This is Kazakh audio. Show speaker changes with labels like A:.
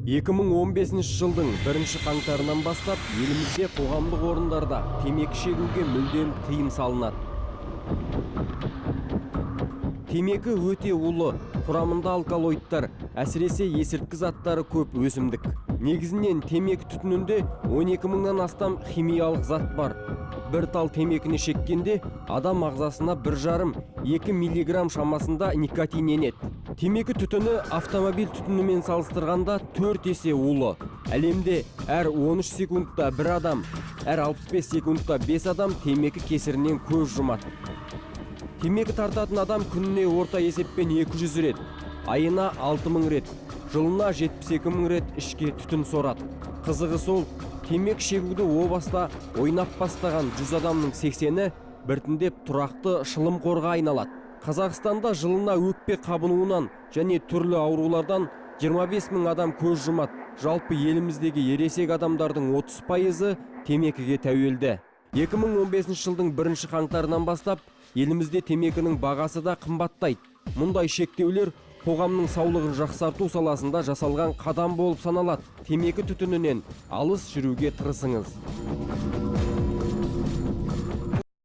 A: 2015 жылдың бірінші қаңтарынан бастап елімізде қоғамдық орындарда темекі шегуге мүлдем тыйым салынады. Темекі өте улы, құрамында алкалоидтар, әсіресе есірткі заттары көп өсімдік. Негізінен темекі түтінінде 12 мыңнан астам химиялық зат бар. Бір тал темекіні шеккенде адам ағзасына 1,5-2 миллиграмм шамасында никотин енеді. Темекі түтіні автомобиль түтінімен салыстырғанда 4 есе улы. Әлемде әр 13 секундта бір адам, әр 65 секундта 5 адам темекі кесірінен көз жұмады. Темекі тартатын адам күніне орта есеппен 200 рет, айына 6000 рет, жылына 72 мың рет ішке түтін сорады. Қызығы сол, темекі шегуді о баста ойнап бастаған 100 адамның 80-і біртіндеп тұрақты шылымқорға айналады. Қазақстанда жылына өкпе қабынуынан және түрлі аурулардан 25 мың адам көз жұмады. Жалпы еліміздегі ересек адамдардың 30%-ы темекіге тәуелді. 2015 жылдың бірінші қаңтарынан бастап елімізде темекінің бағасы да қымбаттайды. Мұндай шектеулер қоғамның саулығын жақсарту саласында жасалған қадам болып саналады. Темекі түтінінен алыс жүруге тырысыңыз.